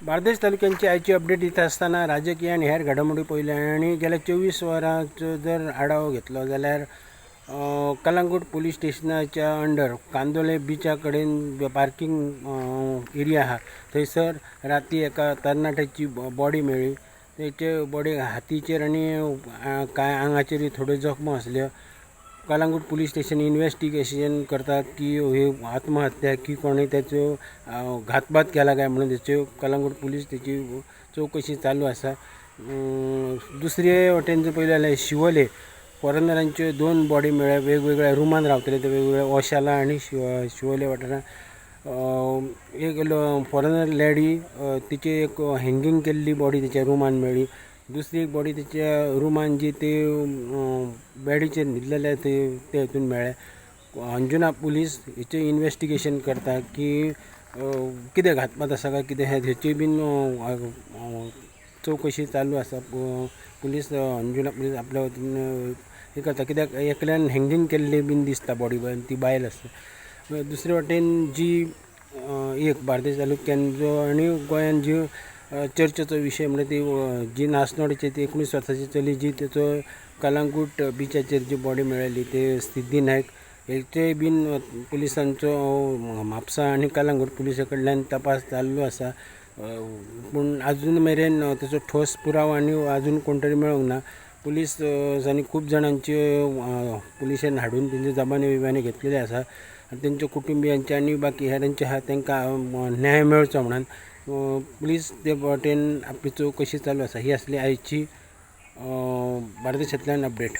बार्देस तालुक्यांची आयची अपडेट दिता आसतना राजकीय आनी हेर घडामोडी पळयल्या आनी गेल्या 24 वरांचो जर आढावो घेतलो जाल्यार कलंगूट पुलीस स्टेशनाच्या अंडर कांदोळे बिचा कडेन पार्किंग एरिया आहा, थंयसर राती एका तरणाट्याची बॉडी मेळ्ळी. तेचे बॉडी हातीचेर आनी कांय आंगाचेर थोड्यो जखमो आसल्यो. कलंगूट पुलीस स्टेशन इन्वेस्टिगेशन करतात की ही आत्महत्या की कोणी तेचो घातपात केला काय म्हणून. तेच्यो कलंगूट पुलीस तेची चवकशी चालू आसा. दुसरे वटेन जर पळयलें जाल्यार शिवोले फॉरेनरांच्यो दोन बॉडी मेळ्ळ्या. वेगवेगळ्या रुमान रावतले ते, वेगवेगळ्या ओशाला आनी शिवोले वाठारांत. एक फॉरेनर लेडी, तिची एक हँगींग केल्ली बॉडी तिच्या रुमान मेळ्ळी. दुसरी एक बॉडी तिच्या रुमान जी ती बेडीचेर न्हिदलेले ते ते हितून मेळ्ळे. अंजुना पुलीस हेचें इन्वेस्टिगेशन करता की कितें घातपात आसा काय कितें हें, हेची बीन चवकशी चालू आसा. पुलीस, अंजुना पुलीस आपल्या वतीन हें करता, कित्याक एकल्यान हँगींग केल्ली बीन दिसता बॉडी, ती बायल आसता. दुसरे वटेन जी एक बार्देस तालुक्यान जो आनी गोंयान जी चर्चेचो विशय म्हणल्यार ती जी नासनोड्याची ती 19 वर्साची चली, जी तेचो कलंगूट बिचाचेर जी बॉडी मेळ्ळी ती सिद्धी नायक, हेचेय बीन पुलिसांचो म्हापसा आनी कलंगूट पुलिसा कडल्यान तपास चालू आसा. पूण अजून मेरेन तेचो ठोस पुरावो आनी अजून कोण तरी मेळूंक ना. पुलीस आनी खूब जाणांच्यो पुलिशेन हाडून तेंची जबानी बिबानी घेतलेली आसा आनी तेंच्या कुटुंबियांचे आनी बाकी हेरांचे आहा, तांकां न्याय मेळचो म्हणून पुलीस ते वटेन आपली चवकशी चालू आसा. ही आसली आयची बार्देशांतल्यान अपडेट.